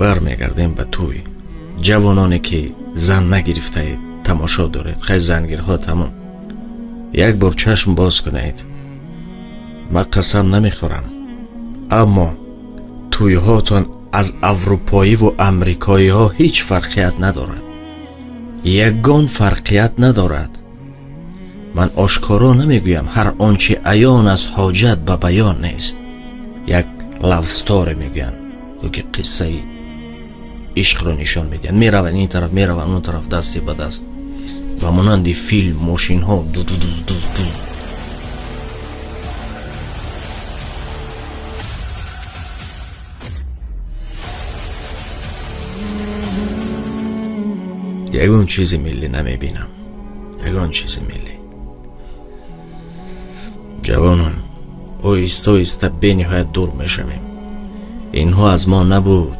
Бармегардем ба тӯй. Ҷавононе ки зан нагирифтаед, тамошо доред. Хай, зангирҳо тамом. Як бор чашм боз кунед. Ман қасам намехӯрам, аммо тӯйҳотон аз аврупоиву амрикоиҳо ҳеҷ фарқият надорад. Ягон фарқият надорад. Ман ошкоро намегӯям, ҳар он чи аён аст ҳоҷат ба баён нест. Як love story мегӯянд, ки қиссаи ишқро нишон медиҳанд. Мераванд ин тараф, мераванд он тараф, дасти ба даст, ба монанди филм мошинҳо ду-ду-ду-ду. Ягон чизи миллӣ намебинам, ягон чизи миллӣ. Ҷавонон, оҳиста оҳиста бениҳоят дур мешавем. Инҳо аз мо набуд.